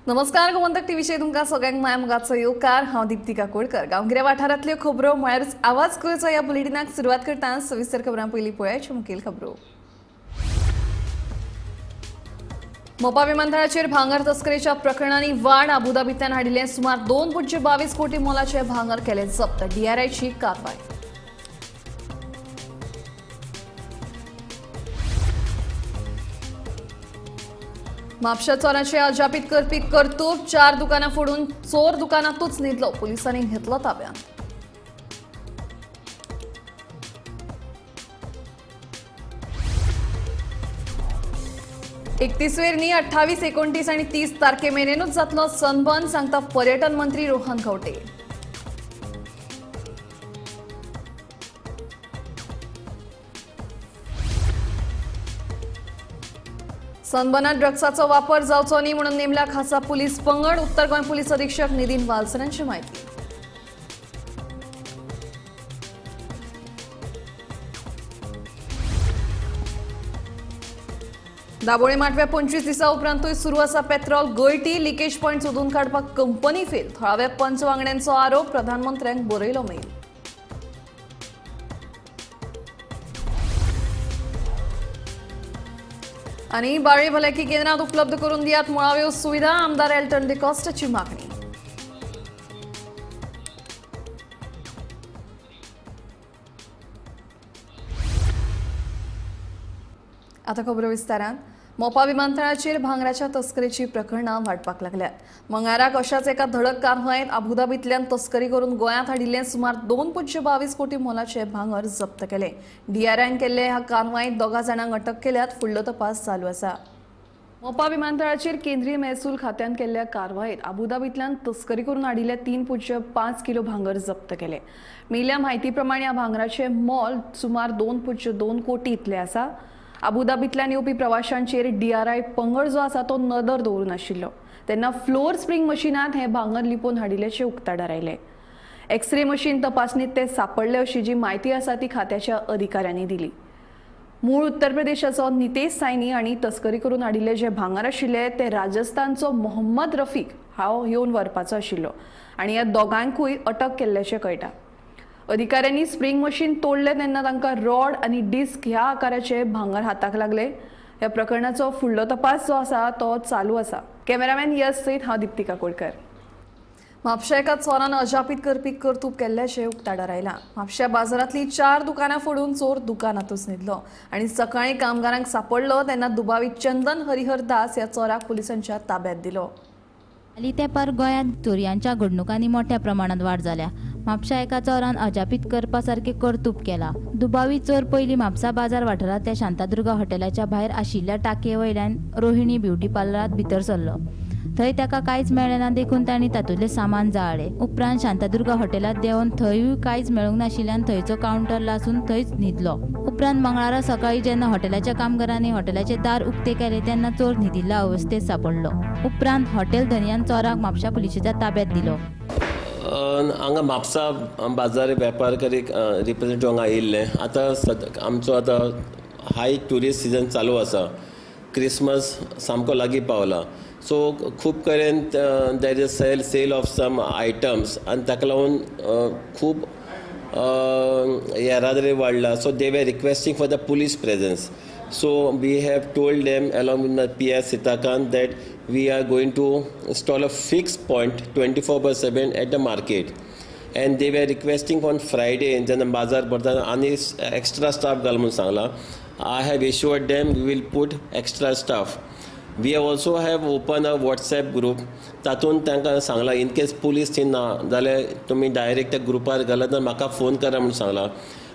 नमस्कार, गोमंतक टीव्हीचेर तुमकां सगळ्यांक माया मोगाचो येवकार. हांव दिप्ती काकोडकर. गांवगिऱ्या वाठारांतल्यो खबरो म्हळ्यारूच आवाज गोंयचो ह्या बुलेटिनाक सुरवात करता. सविस्तर खबरां पयलीं पळयाच्यो मुखेल खबरो. मोपा विमानतळाचेर भांगर तस्करीच्या प्रकरणांनी वाड. अबुधाबींतल्यान हाडिल्लें सुमार 2.22 कोटी मोलाचें भांगर केलें जप्त. डीआरआयची कारवाय. म्हापशा चोरांचे अजापीत करपी कर्तूब. 4 दुकानां फोडून चोर दुकानातूच न्हिदलो. पुलिसांनी घेतलो ताब्यांत. 31 वेर 28, 29 आणि 30 तारखे मेरेनूच जातलो सनबर्न, सांगता पर्यटन मंत्री रोहन खंवटे. सनबर्नात ड्रग्साचो वापर जावचो न्ही म्हणून नेमला खासा पुलीस पंगड. उत्तर गोंय पोलीस अधीक्षक नितीन वालसरांची माहिती. दाबोळे माटव्या 25 दिसां उपरांतूय सुरू आसा पेट्रोल गळटी. लिकेज पॉयंट सोदून काडपाक कंपनी फेल. थळाव्या पंच वांगड्यांचो आरोप. प्रधानमंत्र्यांक बरयलो मेल. आनी बाळी भलायकी केंद्रांत उपलब्ध करून दियात मुळाव्यो सुविधा. आमदार एल्टन डिकॉस्टाची मागणी. आता खबरो विस्तारान. मोपा विमानतळाचेर भांगराच्या तस्करीची प्रकरणां वाडपाक लागल्यात. मंगळाराक अशाच एका धडक कारवायेंत अबुधाबींतल्यान तस्करी करून गोंयांत हाडिल्लें सुमार 2.22 कोटी मोलाचें भांगर जप्त केलें. डीआरआयन केल्ले ह्या कारवायेंत 2 जाणांक अटक केल्यात. फुडलो तपास चालू आसा. मोपा विमानतळाचेर केंद्रीय महसूल खात्यान केल्ल्या कारवायेंत अबुधाबींतल्यान तस्करी करून हाडिल्लें 3.5 किलो भांगर जप्त केलें. मेळिल्ल्या म्हायती प्रमाण ह्या भांगराचें मोल सुमार 2.2 कोटी इतलें आसा. अबुधाबींतल्यान येवपी प्रवाशांचेर डीआरआय पंगड जो आसा तो नदर दवरून आशिल्लो. तेन्ना फ्लोर स्प्रींग मशिनांत हें भांगर लिपोवन हाडिल्ल्याचें उक्ताडार आयलें. एक्सरे मशीन तपासणीत ते सापडले अशी जी म्हायती आसा ती खात्याच्या अधिकाऱ्यांनी दिली. मूळ उत्तर प्रदेशाचो नितेश सायनी आनी तस्करी करून हाडिल्ले जे भांगर आशिल्ले ते राजस्थानचो मोहम्मद रफीक हांव येवन व्हरपाचो आशिल्लो आनी ह्या दोगांकूय अटक केल्ल्याचें कळटा. अधिकाऱ्यांनी स्प्रींग मशीन तोडलें तेन्ना तांकां रॉड आनी डिस्क ह्या आकाराचे भांगर हाताक लागले. ह्या प्रकरणाचो फुडलो तपास जो आसा तो चालू आसा. कॅमेरामॅन यश सयत हांव दिप्ती काकोडकर. म्हापशा एका चोरान अजापीत करपी कर्तूब केल्ल्याचें उक्ताडार आयलां. म्हापश्या बाजारांतलीं 4 दुकानां फोडून चोर दुकानांतूच न्हिदलो आनी सकाळीं कामगारांक सापडलो तेन्ना दुबावीत चंदन हरिहर दास ह्या चोराक पुलिसांच्या ताब्यांत दिलो. हालीं तेंपार गोंयांत चोरयांच्या घडणुकांनी मोठ्या प्रमाणात वाड जाल्या. म्हापशा एका चोरान अजापीत करपा सारकें कर्तूब केलां. दुबावीत चोर पयलीं म्हापसा बाजार वाठारांतल्या शांतादुर्गा हॉटेलाच्या भायर आशिल्ल्या टांकये वयल्यान रोहिणी ब्युटी पार्लरांत भितर सरलो. थंय ताका कांयच मेळ्ळें ना देखून तांणी तातूंतलें सामान जाळ्ळें. उपरांत शांतादुर्गा हॉटेलांत देंवन थंयूय कांयच मेळूंक नाशिल्ल्यान थंयचो कावंटर लासून थंयच न्हिदलो. उपरांत मंगळारा सकाळीं जेन्ना हॉटेलाच्या कामगारांनी हॉटेलाचें दार उक्तें केलें तेन्ना चोर न्हिदिल्ल्या अवस्थेंत सापडलो. उपरांत हॉटेल धनयान चोराक म्हापशा पुलिशेच्या ताब्यांत दिलो. हांगा म्हापसा बाजार वेपार करी रिप्रेझेंटेटिव्ह हांगा आयिल्ले. आतां आमचो आतां हाय ट्युरिस्ट सिजन चालू आसा. क्रिसमस सामको लागीं पावला. सो खूब कडेन there is sale of some items आनी ताका लागून खूब येरादारी वाडला. So they were requesting for the police presence. So we have told them along with the PI Sitakant that we are going to install a fixed point 24/7 at the market, and they were requesting on Friday जेन्ना बाजार भरता आनी extra staff घाल म्हणून सांगला. I have assured them we will put extra staff. We also have open a WhatsApp group. तातूंत तांकां सांगलां इन केस पुलीस थंय ना जाल्यार तुमी डायरेक्ट त्या ग्रुपार घालात ना म्हाका फोन करा म्हणून सांगलां.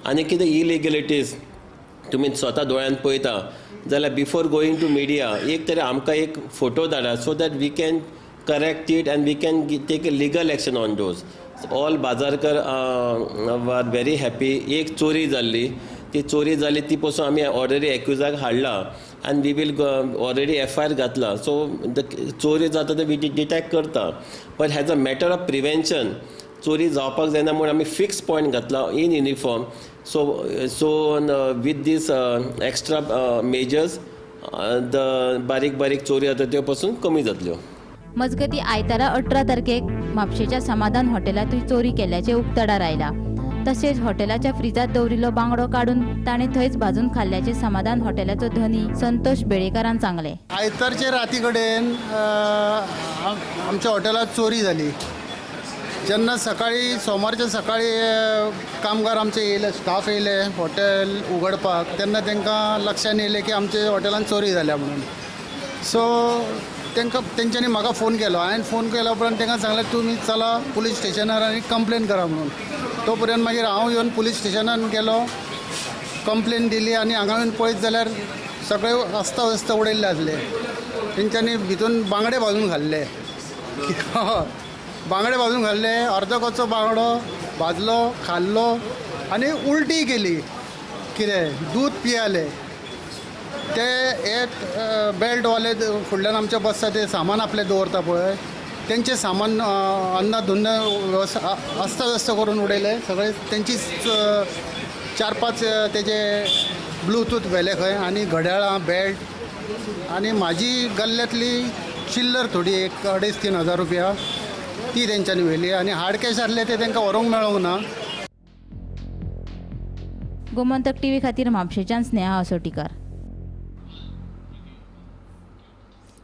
आनी कितें इलिगलिटीज तुमी स्वता दोळ्यान पळयता जाल्यार बिफोर गोईंग टू मिडिया एक तरी आमकां एक फोटो धाडा so that we can correct it and we can take a legal action on those. All बाजारकर are very happy. एक चोरी जाल्ली, ती चोरी जाली ती पसून आमी ऑलरेडी एक्युजाक हाडला आनी we will already FIR घातला. सो चोरी जाता ते we detect करता, but as a matter of prevention चोरी जावपाक जायना म्हूण आमी फिक्स पॉयंट घातला in uniform. So with these extra measures the बारीक बारीक चोरी जाता त्यो पसून कमी जातल्यो. मजगती आयतारा 18 तारखेक म्हापशेच्या समाधान हॉटेलांतूय चोरी केल्ल्याचें उक्तडार आयला. तशेंच हॉटेलाच्या फ्रिजांत दवरिल्लो बांगडो काडून ताणें थंयच भाजून खाल्ल्याचें समाधान हॉटेलाचो धनी संतोष बेळेकारान सांगलें. आयतारचे राती कडेन आमच्या हॉटेलांत चोरी जाली. जेन्ना सकाळी सोमारच्या सकाळी कामगार आमचे येयले, स्टाफ येयले हॉटेल उगडपाक, तेन्ना तांकां लक्षान येयलें की आमच्या हॉटेलांत चोरी जाल्या म्हणून. सो तांकां तेंच्यांनी म्हाका फोन केलो. हांवें फोन केल्या उपरांत तांकां सांगलें तुमी चला पुलीस स्टेशनार आनी कंप्लेन करा म्हणून. तो पर्यंत मागीर हांव येवन पुलीस स्टेशनान गेलो, कंप्लेन दिली आनी हांगा येवन पळयत जाल्यार सगळे अस्ताव्यस्त उडयल्ले आसले. तेंच्यांनी भितून बांगडे भाजून खाल्ले, बांगडे भाजून खाल्ले, अर्दो कच्चो बांगडो भाजलो, खाल्लो आनी उलटी केली. कितें दूद पियाले ते एक बेल्टवाले फुडल्यान आमच्या बसता ते सामान आपलें दवरता पळय, तेंचें सामान अन्नाधुन्न वेवस्था अस्ताव्यस्त करून उडयलें सगळें. तेंची 4-5 तेजे ब्लुटूथ व्हेले खंय आनी घड्याळां, बेल्ट आनी म्हाजी गल्ल्यांतली चिल्लर थोडी एक 2.5-3 हजार रुपया ती तेंच्यांनी व्हेली आनी हार्ड कॅश आसले ते तांकां व्हरूंक मेळोंक ना. गोमंतक टीव्ही खातीर म्हापशेच्यान स्नेहा असोटीकर.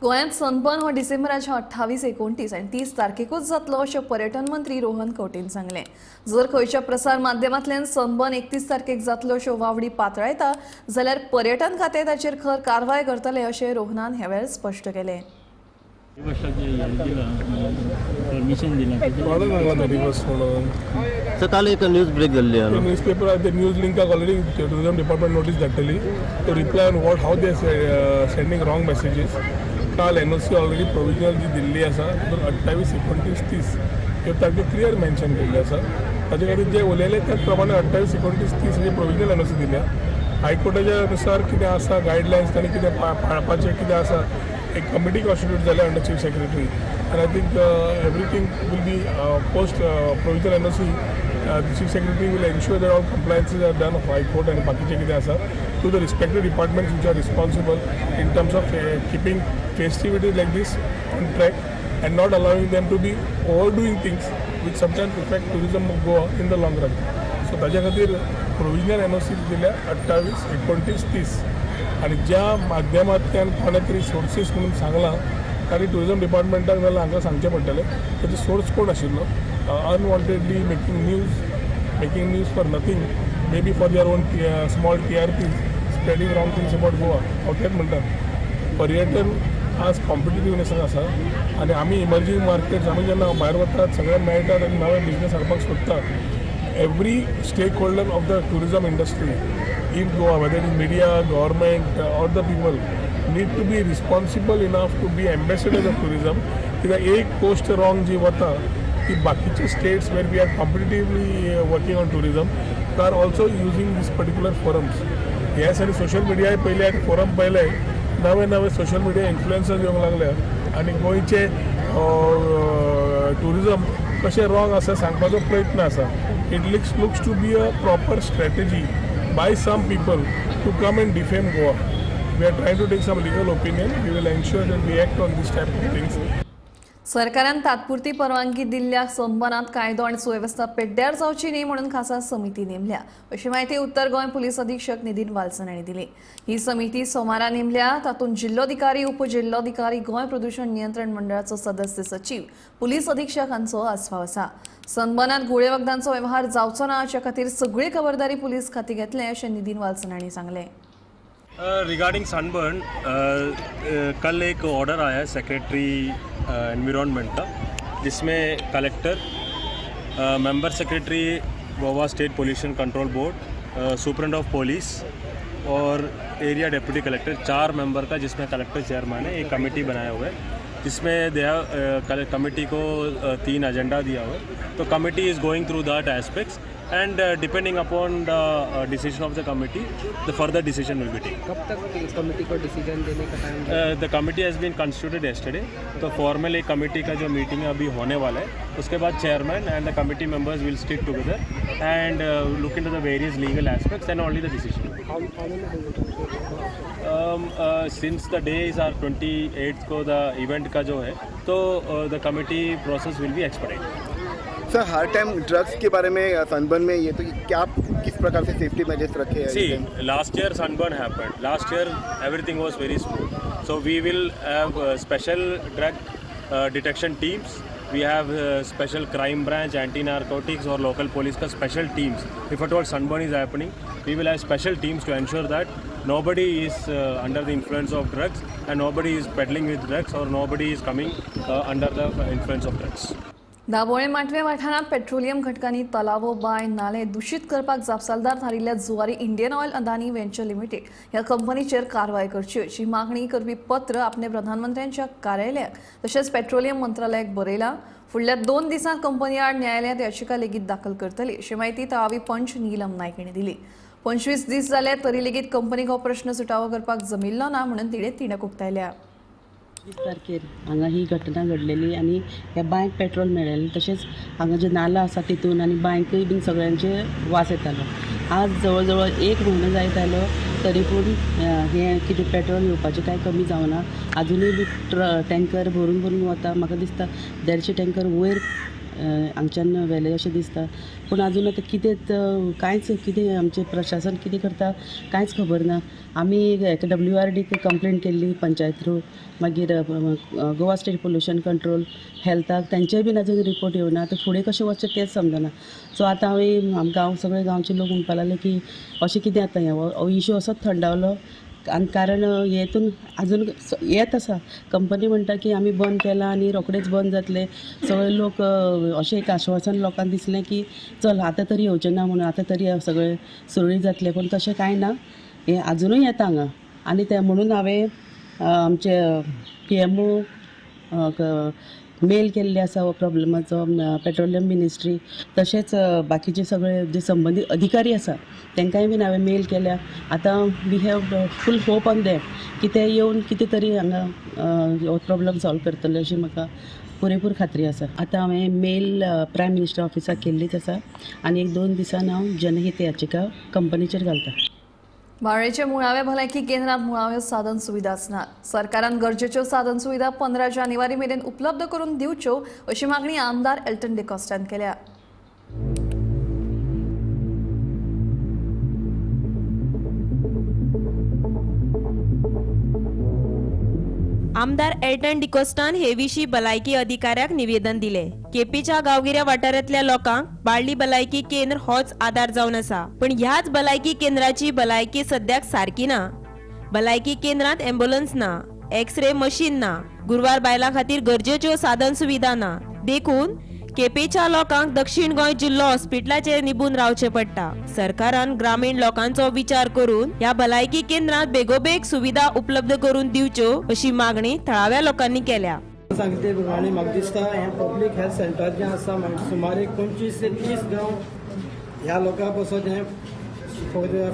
गोंयांत सनबर्न हो डिसेंबराच्या 28, 29 आनी 30 तारखेकूच जातलो अशें पर्यटन मंत्री रोहन खंवटेन सांगलें. जर खंयच्या प्रसार माध्यमांतल्यान सनबर्न 31 तारखेक जातलो अश्यो वावडी पातळायता जाल्यार पर्यटन खातें ताचेर खर कारवाय करतले अशें रोहनान ह्या वेळार स्पश्ट केलें. काल एक न्यूज ब्रेक जाल्ली आहा न्यूज पेपर ते न्यूज लिंकाक ऑलरेडी टुरिजम डिपार्टमेंट नोटीस धाडटली to reply on what how they sending wrong messages. काल एनओसी ऑलरेडी प्रोविजनल जी दिल्ली आसा तातूंत 28, 29, 30 ह्यो तारखो क्लियर मेन्शन केल्ल्यो आसा. ताचे खातीर जे उलयले त्याच प्रमाणे 28, 29, 30 ही प्रोविजनल एनओसी दिल्या. हायकोर्टाच्या नुसार कितें आसा गायडलायन्स तांणी कितें पाळपाचें कितें आसा, एक कमिटी कॉन्स्टिट्यूट जाल्या under chief secretary and I think everything will be post provisional NOC. The chief secretary will ensure that all compliances are done of high court आनी बाकीचें कितें आसा to the respective departments which are responsible in terms of keeping festivities like this on track and not allowing them to be overdoing things which sometimes affect tourism of Goa in the long run. So ताच्या खातीर provisional NOC दिल्या 28, 29, 30 आनी ज्या माध्यमांतल्यान कोणें तरी sources म्हणून सांगलां ताणी टुरिजम डिपार्टमेंटाक जाल्यार हांकां सांगचें पडटलें ताचो सोर्स कोण आशिल्लो. Unwantedly making news for nothing, may be for their own small TRP, spreading wrong things about Goa. हांव तेंच म्हणटा, पर्यटन आज कॉम्पिटिटिवनेसान आसा आनी आमी इमर्जींग मार्केट्स, आमी जेन्ना भायर वतात सगळे मेळटात आनी नवे बिजनस हाडपाक सोदता. Every stakeholder of the tourism industry in Goa, whether it is media, government or the people, need to be responsible enough to be ambassadors of tourism. कित्याक एक पोस्ट रॉंग जी वता ती बाकीचे states where we are competitively working on tourism are also using this particular forums. हे आनी social मिडियाय पयले आनी फोरम पयले नवे नवे सोशल मिडिया इन्फ्लुएन्सर्स येवंक लागल्या आनी गोंयचे टुरिजम कशें रॉंग आसा सांगपाचो प्रयत्न आसा. It looks to be a proper strategy by some people to come and defame Goa. We are trying to take some legal opinion. We will ensure that we act on this type of things. सरकारान तात्पुरती परवानगी दिल्ल्या सनबर्नांत कायदो आनी सुवेवस्था पेड्ड्यार जावची न्ही म्हणून खासा समिती नेमल्या अशी म्हायती उत्तर गोंय पुलीस अधीक्षक निधीन वाल्सन हांणी दिली. ही समिती सोमारा नेमल्या. तातूंत जिल्लोधिकारी, उपजिल्लोधिकारी, गोंय प्रदूषण नियंत्रण मंडळाचो सदस्य सचीव, पुलीस अधीक्षक हांचो आस्पाव आसा. सनबर्नांत घुंवळे वखदांचो वेव्हार जावचो ना हाचे खातीर सगळी खबरदारी पुलीस खाती घेतले अशें निधीन वाल्सन हांणी सांगलें. रिगार्डिंग सनबर्न, कल एक ऑर्डर आया है सेक्रेटरी एनवायरनमेंट का, जिसमें collector, member secretary Goa state pollution control board, superintendent of police Aur area deputy collector, 4 member का, जिसमें कलेक्टर चेयरमैन है, एक कमेटी बनाया हुआ है, जिसमें दे कमेटी को 3 एजेंडा दिया हुआ है. तो committee is going through that aspects. And depending upon the decision of the committee, the further decision will be taken. कब तक कमेटी को डिसीजन देने का time? The committee has been constituted yesterday. तो formal एक committee का जो meeting अभी होने वाला है, उसके बाद chairman and the committee members will stick together and look into the various legal aspects and only the decision. Since the day is our 28th co the event का जो है, तो the committee process will be expedite. Sir, her time drugs K बारे में sunburn में ये तो क्या किस प्रकार से सेफ्टी मेजर्स रखे हैं? See, last year sunburn happened. Last year everything was very smooth. So we will have special drug detection teams. We have special crime branch, anti-narcotics or local police ka special teams. If at all sunburn is happening, we will have special teams to ensure that nobody is under the influence of drugs and nobody is peddling with drugs or nobody is coming under the influence of drugs. Dabolim Matve वाठारांत petroleum घटकांनी तलावो, बांय, नाले दूषित करपाक जापसालदार थारिल्ल्या Zuari Indian Oil Adani Venture Limited ह्या कंपनीचेर कारवाय करची अशी मागणी करपी पत्र आपणे प्रधानमंत्र्यांच्या कार्यालयाक तशेंच पेट्रोलियम मंत्रालयाक बरयलां. फुडल्या 2 दिसांत कंपनी आड न्यायालयांत याचिका लेगीत दाखल करतली अशी म्हायती थळावी पंच नीलम नायक हिणें दिली. 25 दीस जाले तरी लेगीत कंपनीक हो प्रश्न सुटावो करपाक जमिल्लो ना म्हणून तिणें तिडक उक्तायल्या. 20 तारखेर हांगा ही घटना घडलेली आनी ह्या बांयक पेट्रोल मेळ्ळेलें, तशेंच हांगा जे नाला आसा तितून आनी बांयकूय बीन सगळ्यांचे वास येतालो. आज जवळ जवळ 1 म्हयनो जायत आयलो तरी पूण हें कितें पेट्रोल येवपाचें कांय कमी जावना. आजुनूय बी टँकर भरून भरून वता. म्हाका दिसता 150 टँकर वयर हांगच्यान व्हेले अशें दिसता, पूण आजून आतां कितें कांयच कितें आमचें प्रशासन कितें करता कांयच खबर ना. आमी WRD complain केल्ली पंचायत थ्रू, मागीर गोवा स्टेट पोल्युशन कंट्रोल हेल्थाक, तेंचेय बीन आजून रिपोर्ट येवना. आतां फुडें कशें वचचें तेंच समजना. सो आतां हांवें गांव सगळे गांवचे लोक म्हणपाक लागले की अशें कितें आतां हें इशू असोच थंडावलो आनी कारण हेतून आजून येत आसा. कंपनी म्हणटा की आमी बंद केलां आनी रोखडेच बंद जातले. सगळे लोक अशें एक आश्वासन लोकांक दिसलें की चल आतां तरी येवचें ना म्हणून, आतां तरी सगळें सुरळीत जातलें, पूण तशें कांय ना. हें आजुनूय येता हांगा आनी तें म्हणून हांवें आमचे PMO mail केल्ले आसा हो प्रॉब्लमाचो, पेट्रोलियम मिनिस्ट्री, तशेंच बाकीचे सगळे जे संबंदीत अधिकारी आसा तांकांय बीन हांवें मेल केल्या. आतां we have full hope on them की ते येवन कितें तरी हांगा हो प्रॉब्लम सॉल्व करतले अशी म्हाका पुरेपूर खात्री आसा. आतां हांवें मेल प्रायम मिनिस्टर ऑफिसाक केल्लीच आसा आनी 1-2 दिसान हांव जनहीत याचिका कंपनीचेर घालता. बाळेचे मुळावे भलायकी केंद्रात मुळाव्यो साधन सुविधाच ना. सरकारान गरजेच्यो साधन सुविधा 15 जानेवारी मेरेन उपलब्ध करून दिवच्यो अशी मागणी आमदार एल्टन डिकॉस्टान केल्या. आमदार एल्टन डिकोस्टान हे विशीं भलायकी अधिकाऱ्याक निवेदन दिले. केपेच्या गांवगिऱ्या वाठारांतल्या लोकांक बाळ्ळी भलायकी केंद्र होच आदार जावन आसा, पण ह्याच भलायकी केंद्राची भलायकी सद्याक सारकी ना. भलायकी केंद्रांत एम्बुलन्स ना, एक्सरे मशीन ना, गुरवार बायलां खातीर गरजेच्यो साधन सुविधा ना. देखून केपेच्या लोकांक दक्षिण गोंय जिल्लो हॉस्पिटलाचेर निबून रावचें पडटा. सरकारान ग्रामीण लोकांचो विचार करून ह्या भलायकी केंद्रांत बेगोबेग सुविधा उपलब्ध करून दिवच्यो अशी मागणी थळाव्या लोकांनी केल्या. सांगते प्रमाणे म्हाका दिसता हें पब्लीक हेल्थ सेंटर जें आसा सुमारे 25 ते 30 गांव ह्या लोकां पासत हें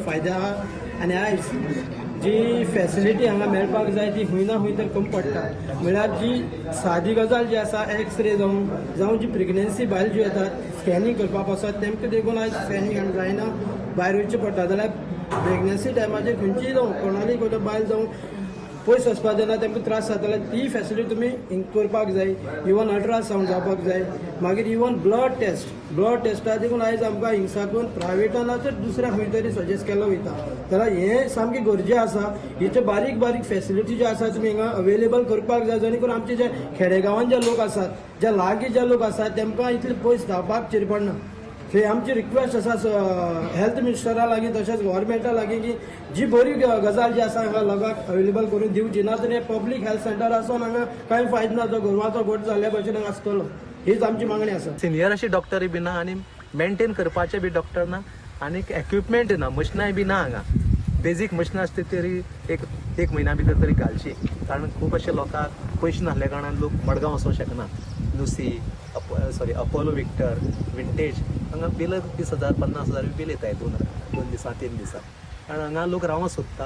फायदे आहा आनी आयज जी फॅसिलिटी हांगा मेळपाक जाय ती खंय ना खंय तर कमी पडटा. म्हळ्यार जी सादी गजाल जी आसा एक्सरे जावं जी प्रेग्नन्सी बायल जी येतात स्कॅनिंग करपा पासत तेमकां देखून आयज स्कॅनिंग जायना, भायर वयचें पडटा. जाल्यार प्रेग्नन्सी टायमाचेर खंयचीय जावं कोणाली बायल जावं पयस वचपाक जायना, तांकां त्रास जाता जाल्यार ती फॅसिलिटी तुमी करपाक जाय. इवन अल्ट्रासावंड जावपाक जाय, मागीर इवन ब्लड टेस्टा देखून आयज आमकां हिंगसाकून प्रायवेटान ना तर दुसऱ्या खंय तरी सजेस्ट केलो वयता. जाल्यार हें सामकें गरजें आसा. हेचे बारीक बारीक फॅसिलिटी ज्यो आसा तुमी हिंगा अवेलेबल करपाक जाय, जेणे करून आमचे जे खेडेगांवान जे लोक आसात, जे लागीं जे लोक आसात तेमकां इतले पयस धांवपाक चेर पडना. सो आमची रिक्वेस्ट आसा हेल्थ मिनिस्टरा लागीं तशेंच गव्हर्मेंटा लागीं की जी बरी गजाल जी आसा हांगा लोकांक अवेलेबल करून दिवची, ना तर हें पब्लीक हेल्थ सेंटर आसून हांगा कांय फायदो ना, जो गोरवाचो गोठ जाल्ल्या भशेन हांगा आसतलो. हीच आमची मागणी आसा. सिनियर अशी डॉक्टरूय बी ना आनी मेंटेन करपाचे बी डॉक्टर ना आनी इक्विपमेंट ना, मशिनांय बी ना. हांगा बेजीक मशिनां आसता तरी एक म्हयन्या भितर तरी घालची, कारण खूब अशे लोकांक पयशे नासल्या कारणान लोक मडगांव वचोंक शकना. Lucy, sorry Apollo Victor, Vintage हांगा बिल 30,000 50,000 बील येताय 2 दिसां 3 दिसां, कारण हांगा लोक रावंक सोदता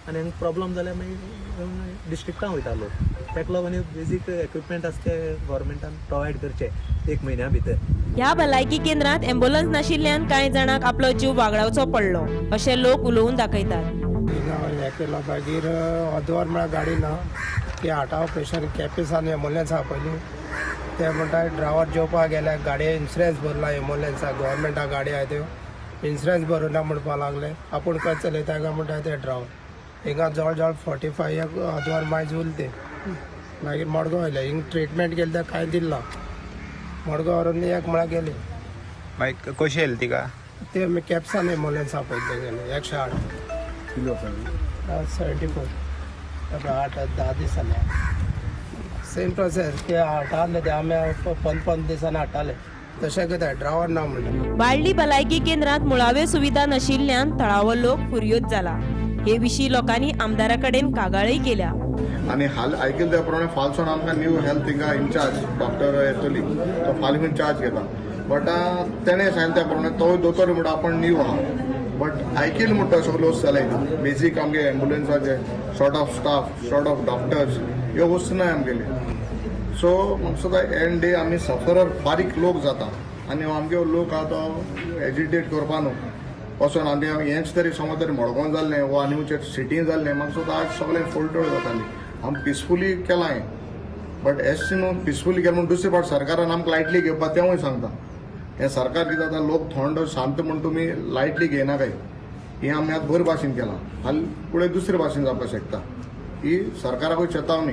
आनी हांगा प्रॉब्लम जाल्यार मागीर डिस्ट्रिक्टान वयता लोक. ताका लागून बेजीक इक्विपमेंट आसा ते गव्हर्मेंटान प्रोवायड करचे 1 म्हयन्या भितर. ह्या भलायकी केंद्रात एम्बुलन्स नाशिल्ल्यान कांय जाणांक आपलो जीव वागडावचो पडलो अशें लोक उलोवन दाखयतात. हें केलो मागीर अर्दवर म्हळ्यार गाडी ना, ती हार्टा ऑपरेशन केपें एम्बुलन्स आहा पयलीं, ते म्हणटा ड्रायव्हर जेवपाक गेल्यार गाडये इन्शुरन्स भरला एम्बुलन्सा, गव्हर्मेंटा गाडी आहा त्यो इन्शुरन्स भरूना म्हणपाक लागले, आपूण खंय चलयता काय म्हणटा ते ड्रायव्हर. हिंगा जवळ जवळ 45 अर्दवर मायज उरले ते, मागीर मडगांव आयले, हिंग ट्रिटमेंट केली ते कांय दिलें ना, मडगांव व्हरून एक म्हळ्यार गेली. मागीर कशी येयली तिका? ते केपसान एम्बुलन्स आपयले तेंगेले 108 74 8-10 दिसांनी सेम प्रोसेस ते हाडटाले ते आमी 15 दिसांनी हाडटाले, तशें कितें ड्रायव्हर ना म्हणटा. बाळ्ळी भलायकी केंद्रांत मुळाव्यो सुविधा नाशिल्ल्यान थळावो लोक फुरयोद जाला. हे विशीं लोकांनी आमदारा कडेन कागाळय केल्या. आनी हाल आयकले त्या प्रमाणे फालसून आमकां न्यू हेल्थ हिंगा इन्चार्ज डॉक्टर येतली, तो फाल्यां खूंय चार्ज घेता, बट तेणें सांगलें त्या प्रमाणे तो दोतोर म्हणटा आपण न्यू आहा, बट आयकील म्हणटा सगळ्यो वस्तू जाल्या. बेजीक आमगे एम्बुलन्साचे short of staff, short of doctors, ह्यो वस्तू ना आमगेले. सो म्हाका दिसता एंड डे आमी सफरर बारीक लोक जाता आनी आमगे लोक आहा तो एजिटेट करपा न्हू वचोन आमी हेंच तरी समज तरी मडगांव जाल्लें वा आनी सिटीन जाल्लें, म्हाका दिसता आज सगळें फोल्टोड जाताली. आमी पिसफुली केलां हें, बट एश न्हू पिसफुली केलें म्हूण दुसरे फावट सरकारान आमकां लायटली घेवपा तेंवूय सांगता. हें सरकार कितें जाता, लोक थंड शांत म्हूण तुमी लायटली घेयनाकाय, हें आमी आतां बरे भाशेन केलां, हाल फुडें दुसरे भाशेन जावपाक शकता. ही सरकाराकूय चेतावणी,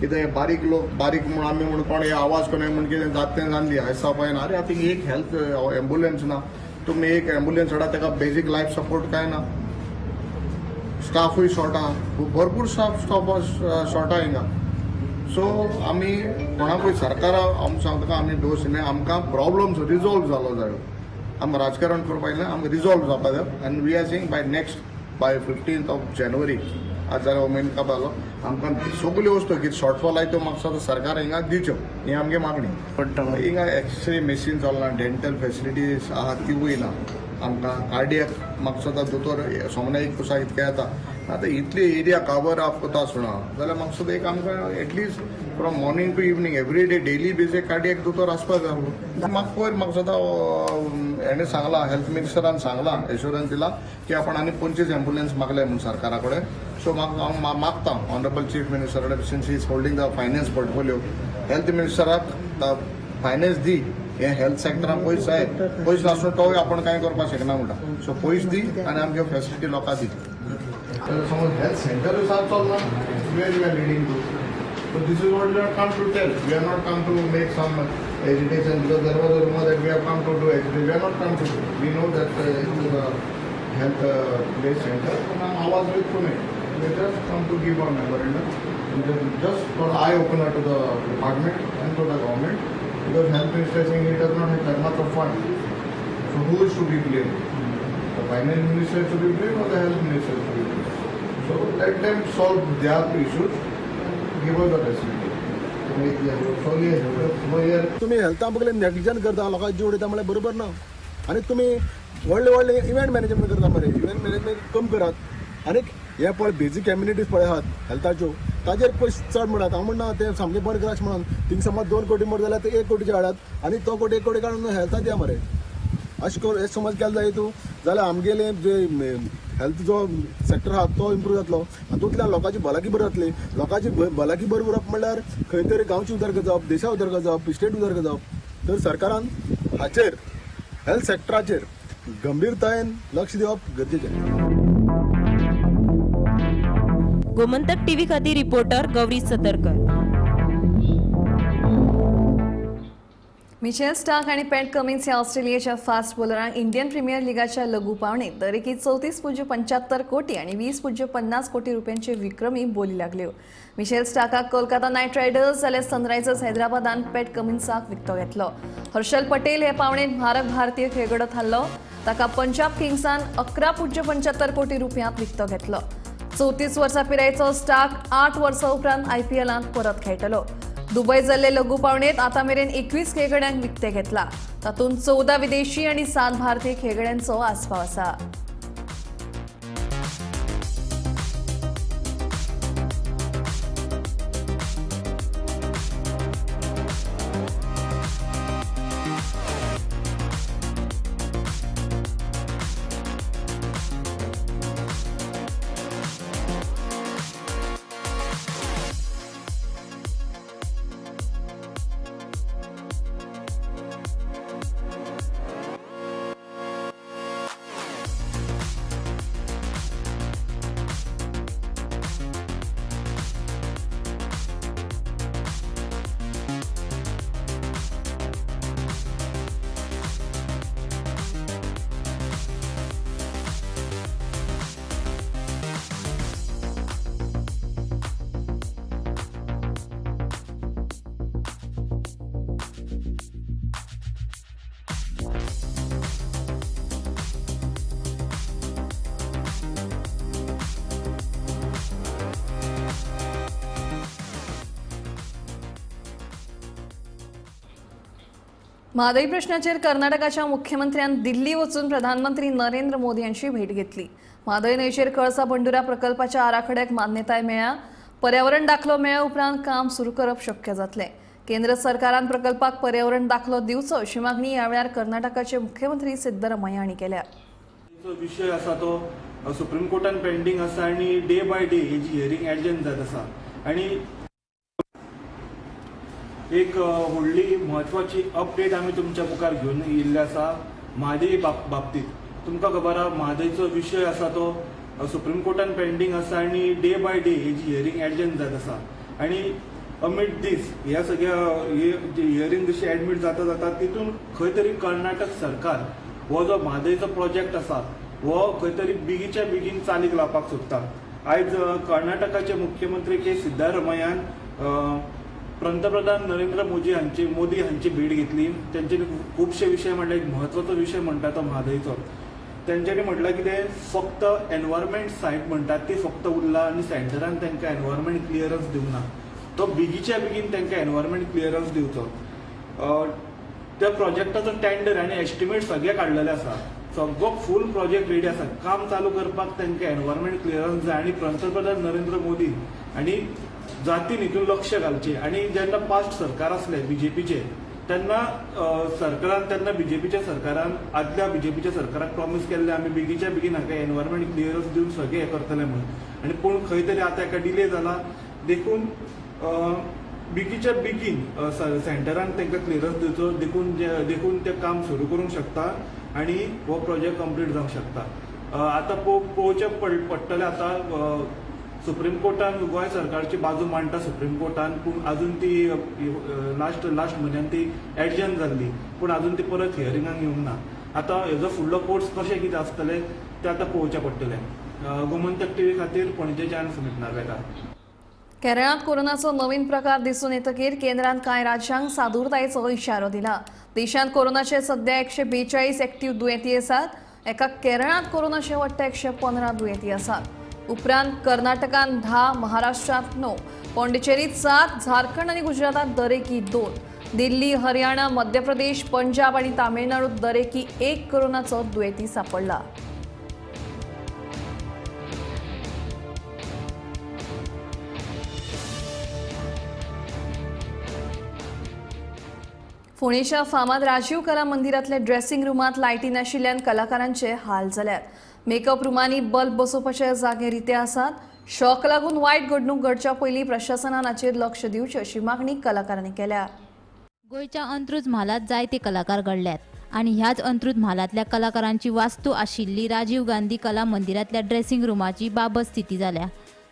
कितें हे बारीक लोक बारीक म्हूण आमी म्हूण कोण हे आवाज कोण म्हूण कितें जाता तें जावन दी आयसा पळयना. आरे आतां एक हेल्थ एम्बुलन्स ना, तुमी एक एम्बुलन्स हाडा ताका बेजीक लायफ सपोर्ट कांय ना, स्टाफूय शॉर्ट आहा, भरपूर स्टाफ शॉर्ट आहा हिंगा. सो आमी कोणाकूय सरकारा आमी सांगता आमी दोश न्हय, आमकां प्रॉब्लम्स रिजॉल्व जालो जायो, आमकां राजकारण करपा येयलें, आमकां रिजॉल्व जावपा जाय. आनी we are saying by next by 15th of January आज जाल्यार हो म्हयनो काबार आमकां सगल्यो वस्तू कितें शॉर्टफॉल आहाय त्यो म्हाका दिसता सरकार हिंगा दिवच्यो, ही आमगे मागणी. हिंगा एक्सरे मशीन चलना, डेंटल फेसिलिटीज आहा तिवूय ना आमकां, कार्डियक म्हाका दिसता दोतोर सोमना एक कुसा इतकें येता. आतां इतली एरिया कवर अप कोता आसना जाल्यार म्हाका दिसता एक आमकां at least from morning to evening every day daily basis cardiac दोतोर आसपा जाय. म्हाका पयर म्हाका दिसता हेणें सांगलां, हेल्थ मिनिस्टरान सांगलां, एश्योरन्स दिला की आपण आनी 25 एम्बुलन्स मागले म्हूण सरकारा कडेन. सो म्हाका हांव मागता ऑनरेबल चीफ मिनिस्टरा कडेन, since he is holding the finance portfolio, health मिनिस्टराक finance दी, हे हेल्थ सेक्टरान पयस जाय, पयस नासून तोय आपण कांय करपाक शकना म्हणटा. सो पयस दी आनी आमच्यो फेसिलिटी लोकांक दी. समज हेल्थ सेंटरूय सारकें चलना, where you are leading to. So this is what we have come to tell. We have not come to make some agitation, because there was a rumor that we have come to do agitation. We have not come to do. We know that it is a health based center. आवाज with Pune. We just come to give our memorandum, just for eye opener to the department and to the government, because health minister is saying he does not have that much of fund. So who is to be blamed? The finance minister is to be blamed or the health minister is to be blamed? So let them solve their issues and give us the facility. तुम्ही हेल्था बगले नेग्लिजन करता, लोकांक जीव उडयता म्हळ्यार बरोबर ना. आनी तुमी व्हडले व्हडले इव्हेंट मॅनेजमेंट करता मरे, इव्हेंट मॅनेजमेंट कम करात आनी हे पळय बेजीक एम्युनिटीज पळय आहात हेल्थाच्यो, ताजेर पयशे चड म्हणात. हांव म्हणना तें सामकें बंद करात म्हणून, थिंग समज 2 कोटी मरे जाल्यार ते 1 कोटीचे हाडात आनी तो कोटी 1 कोटी काडून हेल्था दिया मरे. अशें करून हें समज केलें जाय तूं जाल्यार आमगेलें जे हेल्थ जो सेक्टर आहा तो इम्प्रूव जातलो, हातूंतल्यान लोकांची भलायकी बरी जातली. लोकांची भलायकी बरी उरप म्हणल्यार खंय तरी गांवची उदरगत जावप, देशा उदरगत जावप, स्टेट उदरगत जावप. तर सरकारान हाचेर हेल्थ सेक्टराचेर गंभीरतायेन लक्ष दिवप गरजेचें. गोमंतक टीव्ही खातीर reporter Gauri Satarkar. Mitchell Starc आणि पॅट कमिन्स ह्या ऑस्ट्रेलियेच्या फास्ट बॉलरांक इंडियन प्रीमियर लिगाच्या लघु पावणेत दरेकी 34.75 कोटी आणि 20.50 कोटी रुपयांचे विक्रमी बोली लागल्यो. मिचेल स्टार्काक कोलकाता नायट रायडर्स जाल्यार सनरायझर्स हैदराबादान पॅट कमिन्साक विकतो घेतलो. हर्षल पटेल हे पावणेत म्हारग भारतीय खेळगडो थारलो. ताका पंजाब किंग्सान 11.75 कोटी रुपयांत विकतो घेतलो. 34 वर्सां पिरायेचो स्टार्क 8 वर्सां उपरांत आयपीएलांत परत खेळटलो. दुबय जाल्ले लघु पावणेत आतां मेरेन 21 खेळगड्यांक विकते घेतला. तातूंत 14 विदेशी आनी 7 भारतीय खेळगड्यांचो आस्पाव आसा. म्हादई प्रश्नाचेर कर्नाटकाच्या मुख्यमंत्र्यान दिल्ली वचून प्रधानमंत्री नरेंद्र मोदी यांची भेट घेतली. म्हादई न्हंयचेर कळसा बंडुरा प्रकल्पाच्या आराखड्याक मान्यताय मेळ्ळ्या. पर्यावरण दाखलो मेळ्ळ्या उपरांत काम सुरू करप शक्य जातलें. केंद्र सरकारान प्रकल्पाक पर्यावरण दाखलो दिवचो अशी मागणी ह्या वेळार कर्नाटकाचे मुख्यमंत्री सिद्धरमय्या हांणी केल्या. विशय आसा तो सुप्रीम कोर्टान पेंडींग आसा आनी डे बाय डे हेजी हियरींग एडजन जात आसा आनी एक व्हडली म्हत्वाची अपडेट आमी तुमच्या मुखार घेवन येयल्ले आसा म्हादय बाबतीत. तुमकां खबर आहा म्हादयचो विशय आसा तो सुप्रीम कोर्टान पेंडींग आसा आनी डे बाय डे हेजी हियरींग एडजन जात आसा आनी अमीट दीस ह्या सगळ्या हियरींग जशी एडमीट जाता जाता तितून खंय तरी कर्नाटक सरकार हो जो म्हादयचो प्रोजेक्ट आसा हो खंय तरी बेगीच्या बेगीन चालीक लावपाक सोदता. आयज कर्नाटकाचे मुख्यमंत्री के सिद्धारमय्यान पंतप्रधान नरेंद्र मोदी हांची भेट घेतली. तेंच्यांनी खुबशे विशय म्हणल्यार एक म्हत्वाचो विशय म्हणटा तो म्हादयचो. तेंच्यांनी म्हटलां कितें फक्त एनवायरमेंट सायट म्हणटात ती फक्त उरला आनी सेंटरान तांकां एनवायरमेंट क्लियरन्स दिवंक ना. तो बेगीच्या बेगीन तांकां एनवायरमेंट क्लियरन्स दिवचो. त्या प्रोजेक्टाचो टेंडर आनी एस्टिमेट सगळे काडलेले आसा, सगळो फूल प्रोजेक्ट रेडी आसा. काम चालू करपाक तांकां एनवायरमेंट क्लियरन्स जाय आनी पंतप्रधान नरेंद्र मोदी आनी जातीन हितून लक्ष घालचें. आनी जेन्ना पास्ट सरकार आसले बीजेपीचे तेन्ना सरकारान तेन्ना बीजेपीच्या सरकारान आदल्या बीजेपीच्या सरकाराक प्रॉमीस केल्लें आमी बेगीच्या बेगीन हाका एनवायरमेंट क्लियरन्स दिवन सगळें हें करतले म्हणून आनी पूण खंय तरी आतां एका डिले जाला देखून बेगीच्या बेगीन सेंटरान तांकां क्लियरन्स दिवचो देखून तें काम सुरू करूंक शकता आनी हो प्रोजेक्ट कंप्लीट जावंक शकता. आतां पळोवचें पडटलें आतां सुप्रीम कोर्टान गोंय सरकारची बाजू मांडटा सुप्रीम कोर्टान, पूण अजून ती लास्ट म्हयन्यान ती एडजन जाल्ली पूण अजून ती परत हियरिंगाक येवंक ना. आतां हेजो फुडलो कोर्स कशें कितें आसतलें तें आतां पळोवचें पडटलें. गोमंतक टीव्ही खातीर पणजेच्यान सुमित नार्वेकार. केरळांत कोरोनाचो नवीन प्रकार दिसून येतकीर केंद्रान कांय राज्यांक सादूरतायेचो इशारो दिला. देशांत कोरोनाचे सध्या 142 एक्टिव्ह दुयेंती आसात. एका केरळांत कोरोनाचे वट्ट 115 दुयेंती आसात. उपरांत कर्नाटकान 10, महाराष्ट्रांत 9, पॉंडिचेरीत 7, झारखंड आनी गुजरातांत दरेकी 2, दिल्ली, हरियाणा, मध्य प्रदेश, पंजाब आनी तामिळनाडूत दरेकी 1 कोरोनाचो दुयेंती सापडला. फोंडेच्या फामाद राजीव कला मंदिरांतल्या ड्रेसिंग रुमांत लायटी नाशिल्ल्यान कलाकारांचे हाल जाल्यात. मेकअप रुमांनी बल्ब बसोवपाचे जागे रिते आसात. शॉक लागून वायट घडणूक घडच्या पयलीं प्रशासनान हाचेर लक्ष दिवचें अशी मागणी कलाकारांनी केल्या. गोंयच्या अंत्रुज म्हालांत जायते कलाकार घडल्यात आनी ह्याच अंत्रुज म्हालांतल्या कलाकारांची वास्तू आशिल्ली राजीव गांधी कला मंदिरांतल्या ड्रेसिंग रुमाची बाबत स्थिती जाल्या.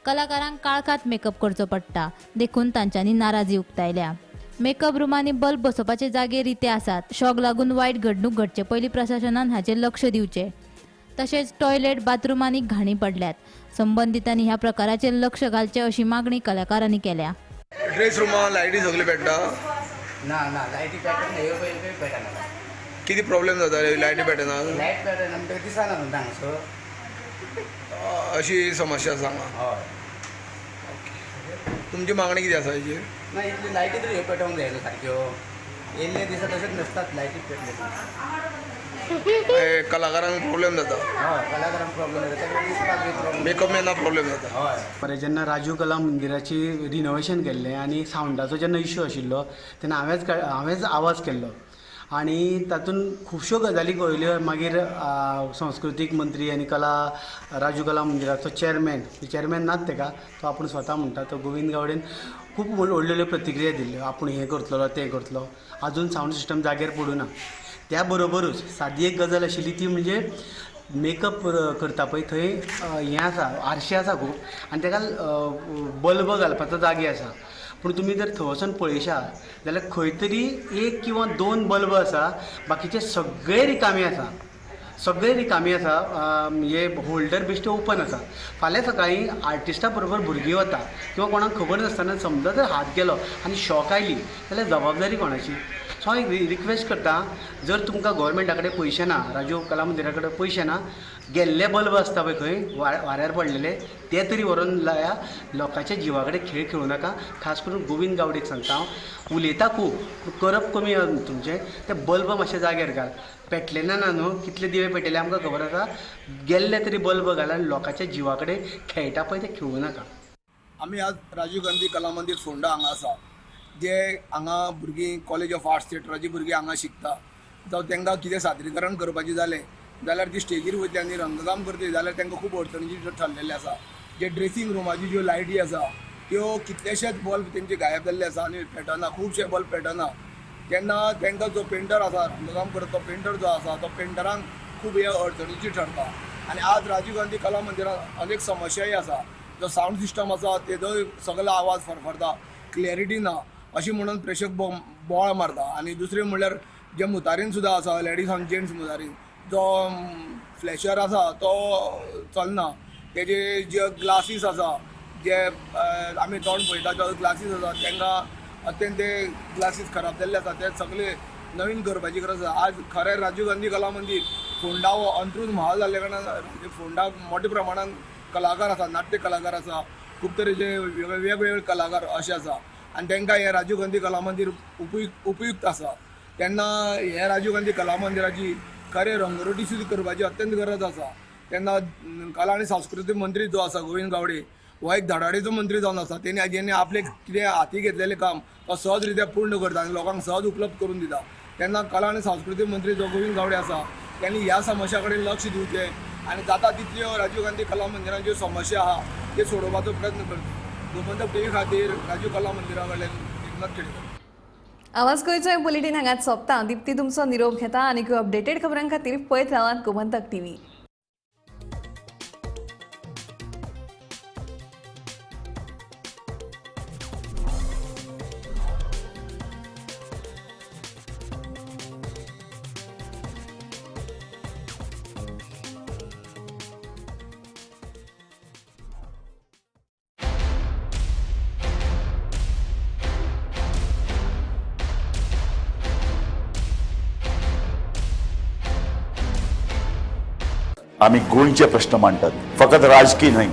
कलाकारांक काळखांत मेकअप करचो पडटा देखून तांच्यांनी नाराजी उक्तायल्या. मेकअप रुमांनी बल्ब बसोवपाचे जागे रिते आसात. शॉक लागून वायट घडणूक घडचे पयलीं प्रशासनान हाचेर लक्ष दिवचें. तशेंच टॉयलेट बाथरुमांनी घाणी पडल्यात. संबंदितांनी ह्या प्रकाराचेर लक्ष घालचें अशी मागणी कलाकारांनी केल्या. ड्रेस रुमा लायटी सगळे पेट्टा ना ना लायटी पेटना, ह्यो पळय पेटना. कितें प्रॉब्लेम जाता लायटी पेटना? लायट पेटना म्हणटकीर दिसना न्हू हांगसर, अशी समस्या आसा हांगा. हय. तुमची मागणी कितें आसा हेचेर? ना इतली लायटी तरी ह्यो पेटोवंक जाय न्हू सारक्यो. येयल्ले दिसा तशेंच नसतात लायटी पेटले. कलाकारांक प्रॉब्लेम जाता. हय, कलाकारांक प्रॉब्लेम जाता, ताका दिसपाक बी प्रॉब्लेम, मेकअप मॅना प्रॉब्लेम जाता. हय. बरें, जेन्ना राजीव कला मंदिराची रिनोवेशन केल्लें आनी सावंडाचो जेन्ना इश्यू आशिल्लो तेन्ना हांवेंच आवाज केल्लो आनी तातूंत खुबश्यो गजाली कळयल्यो. मागीर संस्कृतीक मंत्री आनी कला राजीव कला मंदिराचो चेअरमॅन नात तेका, तो आपूण स्वता म्हणटा, तो गोविंद गावडेन खूब व्हडल्यो व्हडल्यो प्रतिक्रिया दिल्ल्यो, आपूण हें करतलो तें करतलो. आजून सावंड सिस्टम जाग्यार पडूं ना. त्या बरोबरूच सादी एक गजाल आशिल्ली ती म्हणजे मेकअप करता पळय थंय हें आसा, आरशे आसा खूब आनी तेका बल्ब घालपाचो जागे आसा, पूण तुमी जर थंय वचून पळयशात जाल्यार खंय तरी एक किंवा दोन बल्ब आसा, बाकीचे सगळे रिकामी आसा, सगळे रिकामी आसा. म्हणजे होल्डर बेश्टे ओपन आसा. फाल्यां सकाळीं आर्टिस्टा बरोबर भुरगीं वता किंवा कोणाक खबर नासतना समजा जर हात गेलो आनी शॉक आयली जाल्यार जबाबदारी कोणाची? सो हांव एक रिक्वेस्ट करता, जर तुमकां गोवोरमेंटा कडेन पयशे ना, राजीव कला मंदिरा कडेन पयशे ना, गेल्ले बल्ब आसता पळय खंय वाऱ्यार पडलेले ते तरी व्हरून लाया. लोकांच्या जिवा कडेन खेळ खेळूं नाका. खास करून गोविंद गावडेक सांगता हांव, उलयता खूब करप कमी तुमचें, ते बल्ब मातशे जाग्यार घाल. पेटले ना न्हू, कितले दिवे पेटले आमकां खबर आसा, गेल्ले तरी बल्ब घाल आनी लोकांच्या जिवा कडेन खेळटा पळय ते खेळूं नाका. आमी आज राजीव गांधी कला मंदीर फोंडा हांगा आसा, जे हांगा भुरगीं कॉलेज ऑफ आर्ट्स थिएटराची भुरगीं हांगा शिकता. जावं तांकां कितें सादरीकरण करपाचें जालें जाल्यार ती स्टेजीर वयतली आनी रंगकाम करतली जाल्यार तांकां खूब अडचणीची ठरलेलें आसा. जे ड्रेसींग रुमाची ज्यो लायटी आसा त्यो कितलेशेच बल्ब तेंचे गायब जाल्ले आसा आनी पेटना, खुबशे बल्ब पेटना. तेन्ना तांकां जो पेंटर आसा रंगकाम करता तो पेंटर जो आसा तो पेंटरांक खूब हे अडचणीची ठरता. आनी आज राजीव गांधी कला मंदिरांत अनेक समस्याय आसा. जो सावंड सिस्टम आसा तेजोय सगळो आवाज फरफरता, क्लॅरिटी ना अशें म्हणून प्रेक्षक बोवाळ मारता. आनी दुसरें म्हणल्यार जे मुतारीन सुद्दां आसा, लेडीज आनी जेंट्स मुतारीन, जो फ्लॅशर आसा तो चलना, तेजे जे ग्लासीस आसा जे आमी तोंड पळयता ते ग्लासीस आसा तांकां अत्यंत ते ग्लासीस खराब जाल्ले आसा, ते सगळे नवीन करपाची गरज आसा. आज खरें राजीव गांधी कला मंदीर फोंडा हो अंत्रूज म्हाल जाल्ल्या कारणान फोंडा मोठ्या प्रमाणान कलाकार आसा, नाट्य कलाकार आसा, खूब तरेचे वेगवेगळे कलाकार अशे आसा आनी तांकां हें राजीव गांधी कला मंदीर उपयुक्त आसा. तेन्ना हें राजीव गांधी कला मंदिराची खरें रंगरोटी सुद्दां करपाची अत्यंत गरज आसा. तेन्ना कला आनी सांस्कृतीक मंत्री जो आसा गोविंद गावडे हो एक धडाडीचो मंत्री जावन आसा. तेणी जेणे आपलें कितें हाती घेतलेलें काम तो सहज रित्या पूर्ण करता आनी लोकांक सहज उपलब्ध करून दिता. तेन्ना कला आनी सांस्कृतीक मंत्री जो गोविंद गावडे आसा तेणी ह्या समस्या कडेन लक्ष दिवचें आनी जाता तितल्यो राजीव गांधी कला मंदिरान ज्यो समस्या आहा त्यो सोडोवपाचो प्रयत्न करचो. गोमंतक टीव्ही खातीर राजीव कला मंदिरा कडल्यान एकनाथ खेडेकर. आवाज गोंयचो बुलेटीन हांगाच सोंपता. दीप्ती तुमचो निरोप घेता आनी अपडेटेड खबरां खातीर पळयत रावात गोमंतक टीव्ही. आमी गोंयचे प्रश्न मांडटात, फकत राजकीय न्हय,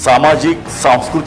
सामाजीक सांस्कृतीक.